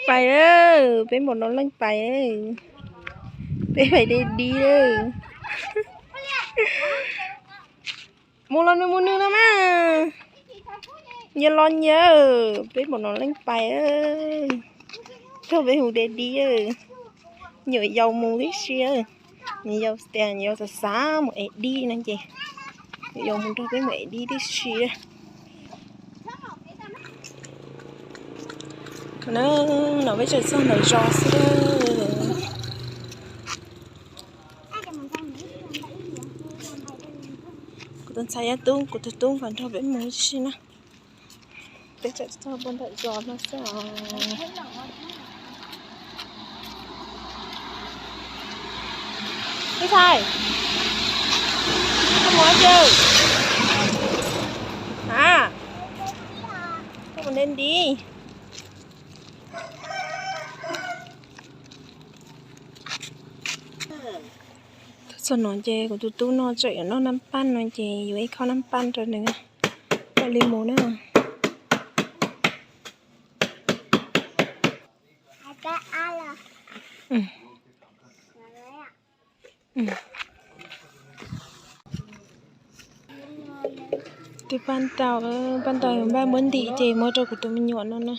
Pais, peb npaum no leej pais, peb pais de dib. Mus los nws mus nws no mas. Nyias los nyias, peb npaum no leej pais. Nrog peb mus de dib, nyuam yaus mus tib si. Nyuam yaus tias nyuam yaus xav xav mus ev dib no ces nyuam yaus mus nrog peb mus ev dib tib si. No peb tseem txog ntawm zos xwb. Kuv tus ntxhais yab tub, kuv tus tub nkaus nrog peb mus tib si na. Peb tseem txog puag nram zos no xwb os. Ib txhais, koj mus dab tsi? A, koj mus de dib. Txog no ces kuv tus tub no tseem yuav noj nab paj no ces yuav ib khob nab paj rau nws. Ua li mus na. Twb paj ntau, paj ntau npaj muab ntim ces muab rau kuv tus me nyuam no na.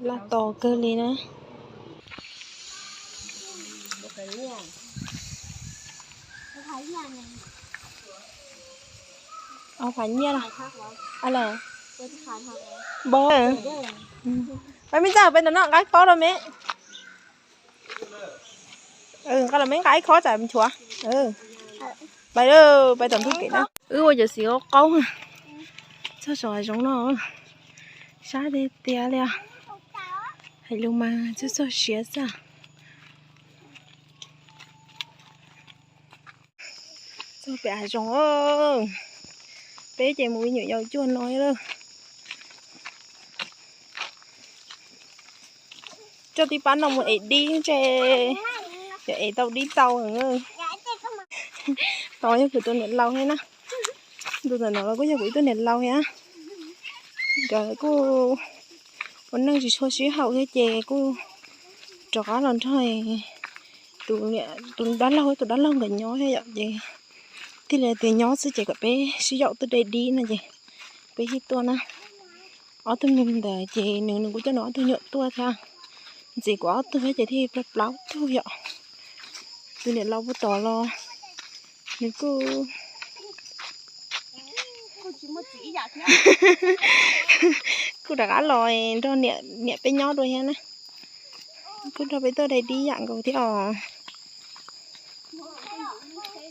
Laj tos kawg li na. Ob phav nyiaj los? Pab me ntxawg peb ntawm no nqa ib khob rau me. Nqa los me nqa ib khob tsam nchuav. Pais, pais tom ntug kev na. Wb ua cov xiv qaub qaub txog saum hav zoov no. Sab tiag tiag li os. Hais lus mas txog txog siav xwb. Txog pem hav zoov, peb ces mus ib nyuam yaus cuag no lawm. Coj tib pab no mus ev dib ntshe yuav ev tau dib tau. Tos yog kuv tus niam laus thiab na. Tus ntawm no los kuj yog kuv ib tug niam laus thiab. Nkawd kuj ua neej tsis tshua sib haum thiab ces kuj rov qab los nrog tus dab laug, tus dab laug nkawd nyob thiab yom, ces thiaj li tias nyob xwb ces kom peb sib yaum tuaj de dib no ces peb thiaj tuaj na. Ob tug me ntawd ces nws, nws kuj coj nws ob tug nyuam tuaj thiab. Ntxiv kuv ob tug thiab ces thiaj plaub plaub tug yom. Tus niam laus puag tod los nws kuj, kuj rov qab los nrog niam peb nyob dua thiab na. Kuj nrog peb tuaj de dib yam nkaus thiab os.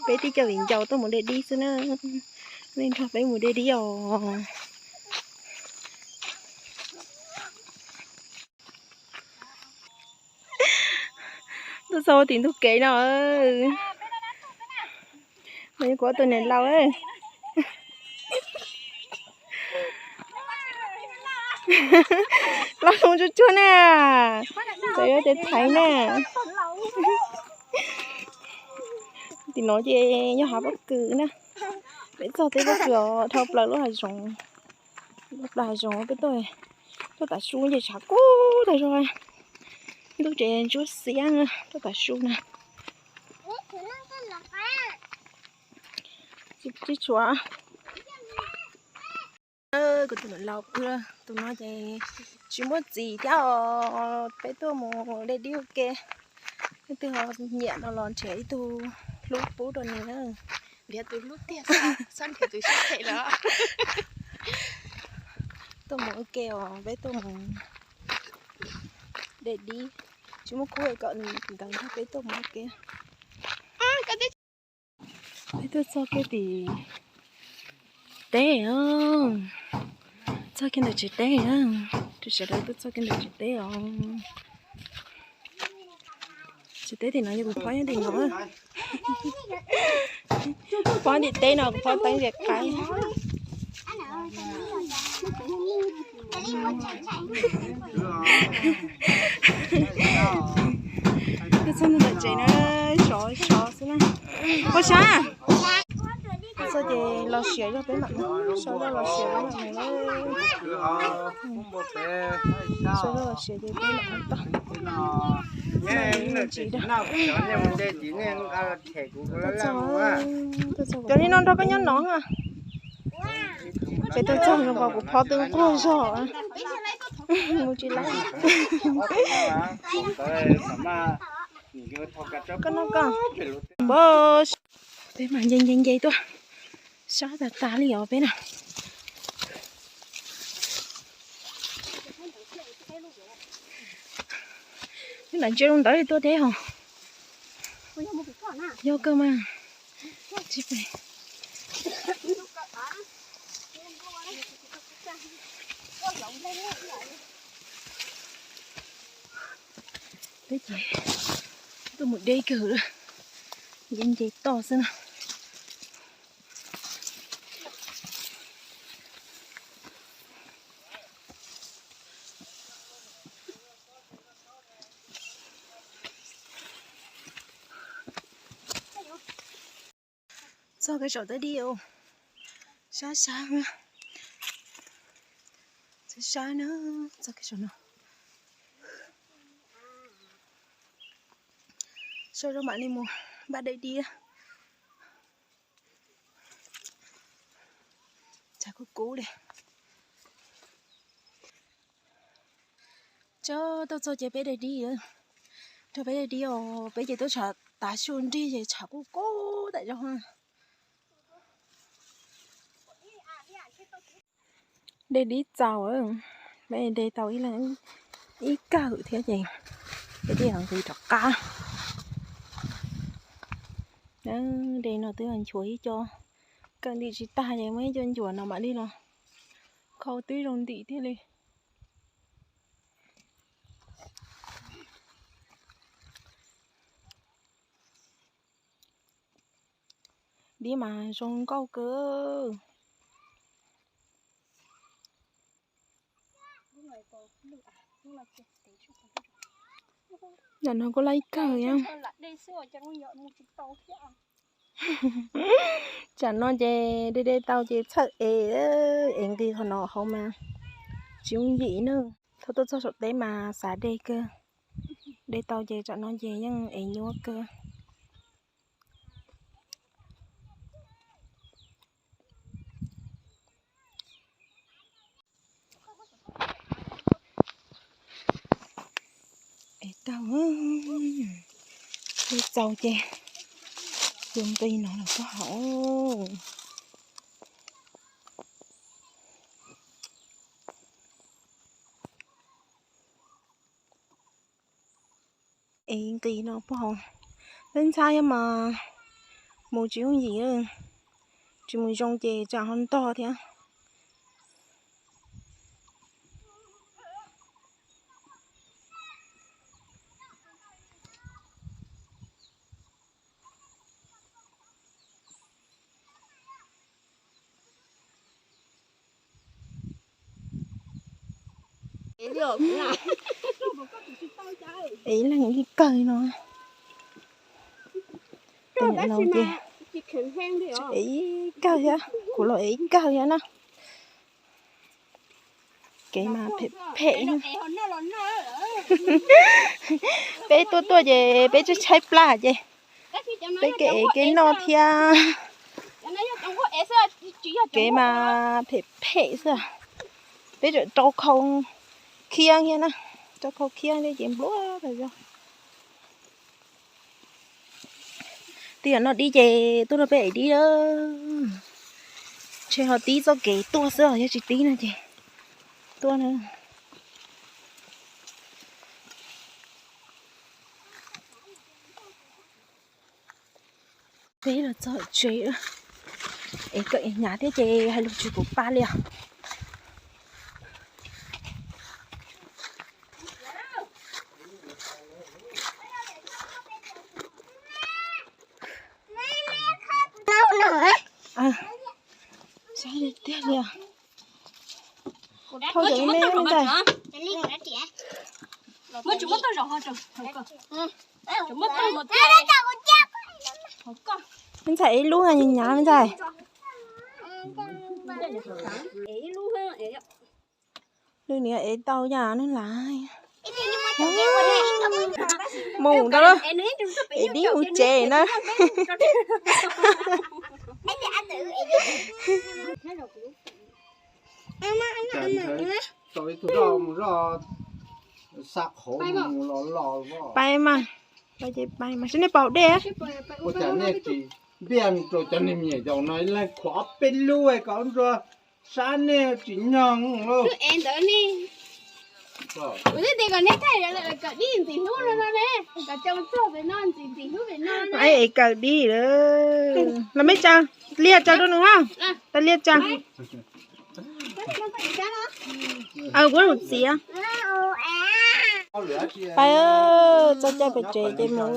Peb tib co viv ncaus tuaj mus de dib xwb na. Nej nrog peb mus de dib os. Tuaj txog tim ntug kev no. No yog kuv ob tug niam laus. Plaub hau tsuag tsuag na. Txawm yuav tes thaiv na. Tim no ces yog hav pob kws na. Peb txog teb pob kws os, dhau plaws lub hav zoov. Dhau plaws hav zoov peb tuaj, tuaj tav su ces tshav kub tag zog. Ntuj ces ntsuab xiab tuaj tav su na. Tsis tshuav. Kuv tus niam laus, tus no ces tsis muaj txiv thiab os, peb tuaj mus de dib ua ke. Leej twg ho nyiam no los nrhiav ib tug hlub pub rau nws na. Nrhiav tus hlub tiag, txhob nrhiav tus siab phem los. Tuaj mus ua ke os, peb tuaj mus de dib. Tsis muaj khub kom nkawd nrog peb tuaj mus ua ke. Peb tuaj txog kiag tim teb, txog kiag ntawm tsev teb na. Tus sawv daws tuaj txog kiag ntawm tsev teb os. Tsev teb tim no yog kuv phob nyob tim no. Kuv phob tim teb no, kuv phob teeb zes qaib. Tuaj txog ntawm tsev na, sov sov xwb na. Ua sab. Tuaj txog ces los Siav zog peb mam mus, sau zog los siav peb mam mus. Sau zog los siav ces peb mam mus tod. Ntsis da. Cov niag no nrog koj nyob no a. Ces tuaj txog zoo nkaus kuv phob twb nquag zog. Mus tsis lawm. Koj noj koj. Npawg, peb mas nce nce nce tuaj sab tas tas li os peb na. Ntsia lub ntawd tuaj deb hos. Yog kawg mas. Peb ces tuaj mus deb kawg lawm, nce nce toj xwb na. Txog kev saum tej dib, sab sab, sab sab na, txog kev saum no. Sau zog mam li mus npaj dej dib. Tshav kub kub li. Tso, tuaj txog ces peb dej dib, rau peb dej dib os, peb ces tuaj tshav tav su nrig ces tshav kub kub tam zog. Dej dib txaus, peb de tau ib leeg ib kawm thiab ces peb dej nqis rov qab. Dej no twb nchuav ib co kawm ntim tsis tag ces muaj ib co ncuav no mam li los khau twb zoo ntim thiaj li. Dib mas zoo nkauj kawg. Ntawm no kuj laib kawg thiab. Tsam no ces de de tau ces txhawj ev, ev nqis qhov no hauv mas tsis yooj yim na. Thaum tuaj txog saum teb mas xav de kawg. De tau ces tsam no ces yeej ev nyuaj kawg. Ev tau, ev txaus ces yuav nqis no los koj haus. Ev nqis no puag hauv, ntxhab ntxhab thiab mas mus tsis yooj yim, tsis mus zoo ces tsam ho ntog thiab. Ev ib leeg ib kawg no. Tus niam laus ces ev ib kawg thiab, kuv los ev ib kawg thiab na. Kev mas phem phem. Peb tuaj tuaj ces peb tshaib tshaib plab ces peb kev ev kev noj thiab. Kev mas phem phem xwb. Peb tseem rau khau khiab thiab na, rau khau khiab thiab ces npluab tas zog. Tib yam no dib ces tuaj rau peb ev dib lawm. Ntshe ho tib txoj kev tuaj xwb os, yog tsis tib no ces tuaj na. Peb los txog tsev, es kawm es hnyav thiab ces hais lus tsis puv pa li os. Saib tiag li os. Thauj cov me me ntxhais. Me ntxhais ib lub hnyav hnyav me ntxhais. Lwm niam ev tau yam nws laiv. Mus ntau lawm. Ev dib mus tsev na. Tau ib tug zoj mus zoj xa qhauv mus los los. Pais mas, pais ces pais mas, seb nej pom dej. Ua cas nej tsis npiaj rau cov neeg me nyuam yaus no, leej khuam ob peb lub kom nrua sab nej tsis nyoog lauj. Ev kawm dib lawm. Los mej tsa liaj tsa rau nws ha. Tsa liaj tsa. Aw, kuv lug txiav. Pais, txog caij pem tsev ces mus.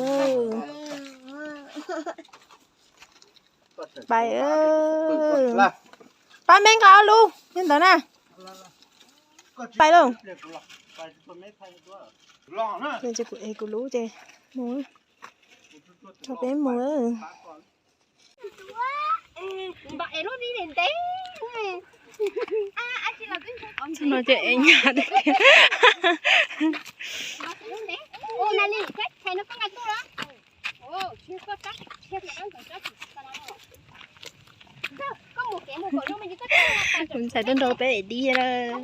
Pais, pab meb nqa ob lub nyob ntawd na. Pais lauj. Ces kuv ev kuv lub ces mus, tso peb mus. Txog no ces ev nyab tiag. Kuv ntxhais tuaj nrog peb ev dib lawm.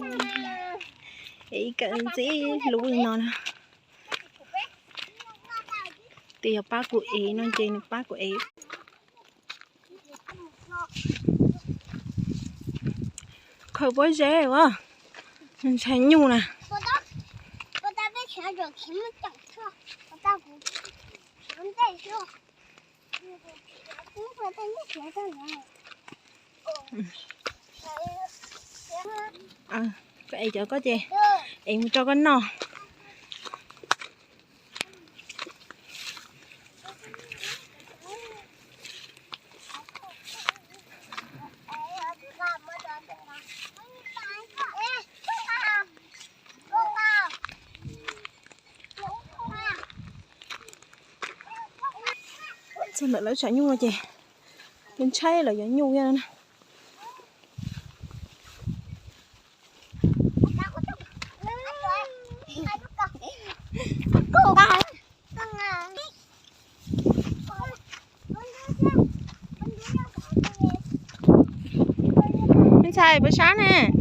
Ev ib kawm ntxiv lub li no na. Twb yog pab kuv ev no ces nws pab kuv ev. Khaws pob zeb as, ntshai nyuj na. Koj ev cov koj ces ev mus rau koj noj. Txog ntawm lawv tshav nyuj no ces ntshai lawv yuav nyuj na. Me ntxhais puas sab ne?